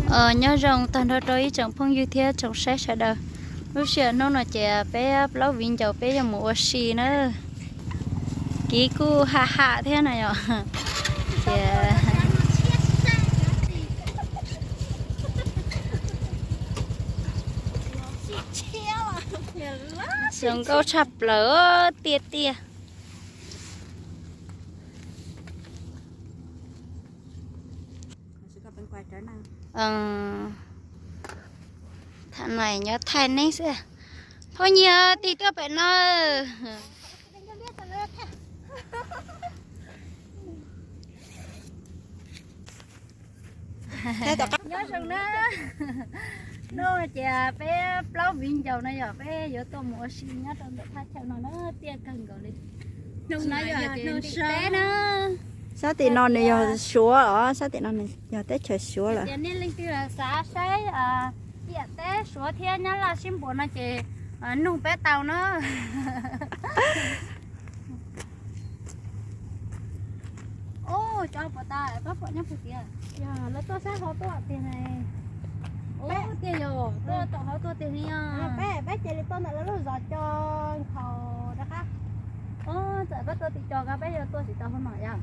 Nyob zoo tag nrho rau ib tsoom phooj ywg thiab tsoom saib sawv daws. Lub sij hawm hnub no ces peb plaub viv ncaus peb yuav mus ua si na. Kiv kuj ham ham thiab na yom. Ces zoo nkauj tshaj plaws tiag tiag. Thaum no nyob thaij neeb xwb. Phooj ywg tig tuaj pem no. Nyob zoo na. Hnub no ces peb plaub viv ncaus no yog peb yuav tuaj mus ua si nyob rau ntawm thaj chaw no na, tiaj kawg nkaus li. Hnub no yog hnub teb na. Sab tim no nws yog Suav os, sab tim no nws yog teb chaws Suav lawm. Ces nej leej twg xav saib tiaj teb Suav thiab Nyab Laj sib npuas no ces nug peb tau na. Ub, cov puas tas pab pom nyob puag tiag. Yog lawv tuaj sab hauv tuaj tiag ne. Ub, tiag yog tuaj tom hauv tuaj tiag li os. Peb, peb cia li tuaj ntawm lawv lub zos co nkhaus rov qab. Ub, txawm peb tuaj tim co ko peb yuav tuaj tsis tau hauv no yom.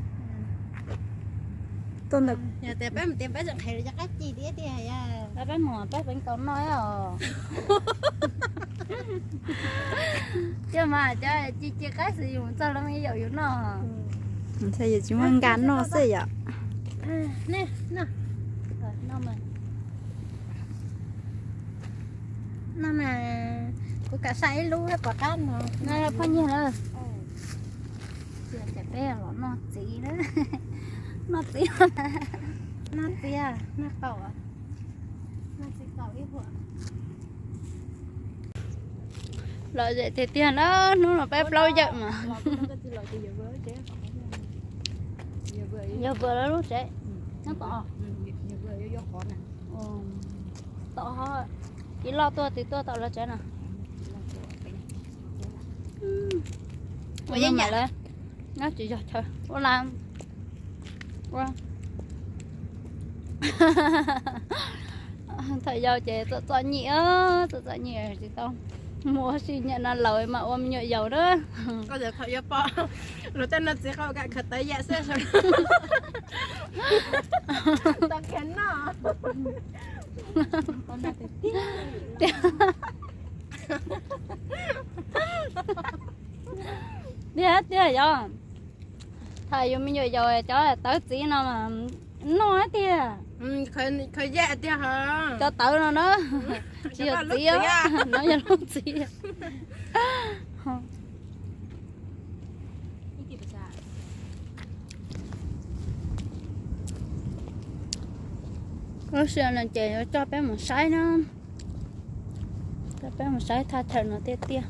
Yog tias peb mus tias peb tseem qhia rau cov qab ci tiag tiag. Peb mus peb peev kaus noj os. Tiag mas cov ci ci qaib xwb yus txog lawv yeej yaum yus noj. Ntshai yus tsis muaj nqa noj xwb yom. No mas kuv kam saib ib lub pom qab no. Phooj ywg lawm. Ces peb los noj txiv na. Noj txiv, noj txiv, noj qaum, noj txiv qaum ib huam. Lom zem tiag tiag na, hnub no peb plaub yawm mas. Yog vwm lawv lub tsev, nyob tom. Tom ho, tsis loj tuaj twg tuaj tom lawv tsev no. Ua yeej nyob lawm, nyob tsis yog chaw ua la. Thaum yau ces txom txom nyem, txom txom nyem tsis tau mus ua si, niaj no laus mas ua me nyuam yaus na. Koj thaum yuav pom luag tej no txiv qau kam khaws tawv yam xwb. Tau kiag noj. Tiag tiag yog, thaum yus me nyuam yaus cov tawv txiv no mas noj tiag. Khaws yam tiag ho. Cov tawv no na, tsis yog txiv, no yog lub txiv. Lub sij hawm no ces yuav coj peb mus saib na, coj peb mus saib thaj chaw no tiag tiag.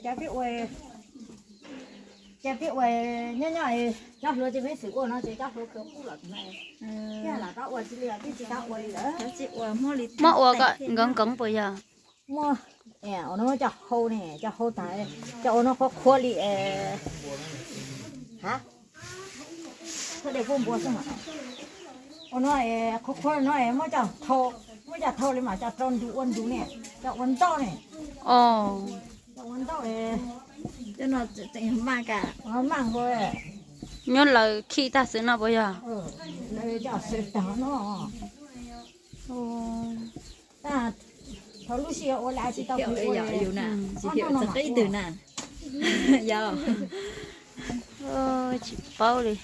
Cov peb ua, cov peb ua nyob nyob, cov hluas ces peb xwm ua no ces cov hluas khaws qub los no. Thiab lam rov ua tsis li, peb tsis kam ua li lawm. Muab ua kom nkoos nkoos puas yog? Muab, ua no cov hau ne, cov hau tas, cov ua no qhuav qhuav li, ha, thawj de puj npua xwb mas. Ua no qhuav qhuav no muab cov thau, muab cov thau li mas cov rau nrug ua nrug ne, cov ua ntoj ne. Cov ua ntoj, cov no tseem maj ka, maj nkaus. Nyob lawv khi tag xwb no puas yog? Lawv cov xwm tag no. Thaum lub sij hawm ua lawv tsis tau, yus na, tsis qib twg na. Yog, tsis paub li.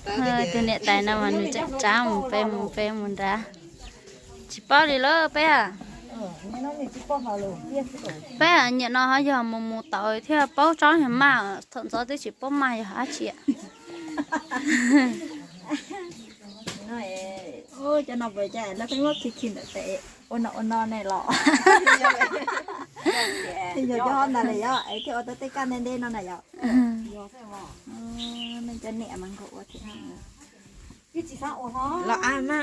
Tus niam tais no mas nws tseem tsav mus pem mus pem mus nrad. Tsis paub li lawm peb. Peb nyiam no ho yog mus mus tau thiaj paub tsob yog maj, thaum ntxov twb tsis paub maj yog dab tsi. Cov no peb cas lawv pheej muab khi khi ntawm tes ua no ua no ne los. Yog cov ho ntawd lawm yog es thiaj ua tau tej kaj ntej ntej no na yog. Nej cov niam mas nkaum ua thiab. Los a na.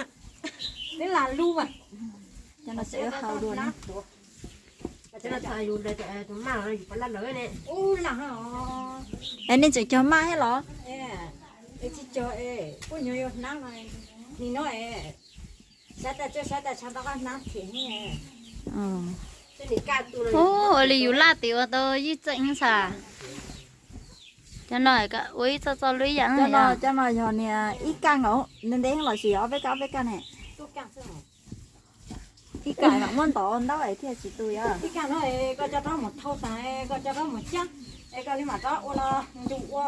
Cov no tseem hau dua na. Es nej tseem cog maj thiab los? Ua li yus laj tim ua tau yij txeem xav. Cov no ua ib txoj txoj lub ib yam no. Cov no yog niag ib kaj nkaus ntev ntev los sis yog ob peb kaj ob peb kaj ne? Ib kaj mam muab ntov ntaub thiaj tsis tu yog. Koj coj rab mus thau tas, koj coj rab mus cab, es koj li mam rov ua los ntus ua,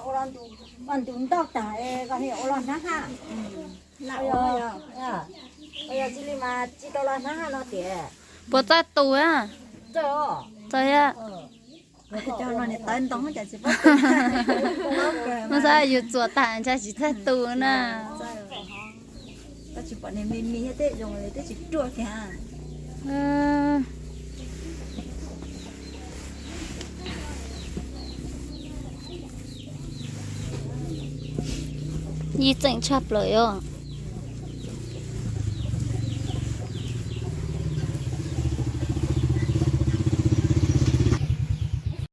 ua los ntus, ua ntus ntaub tas es koj li ua los hnab haj. Tsis li mas tsis tau los hnab haj no tiag. Puas txawj tu? Txawj. Mus xav yus txuas tag ntshai tsis txawj tu na. Yij txeem tshaj plaws os.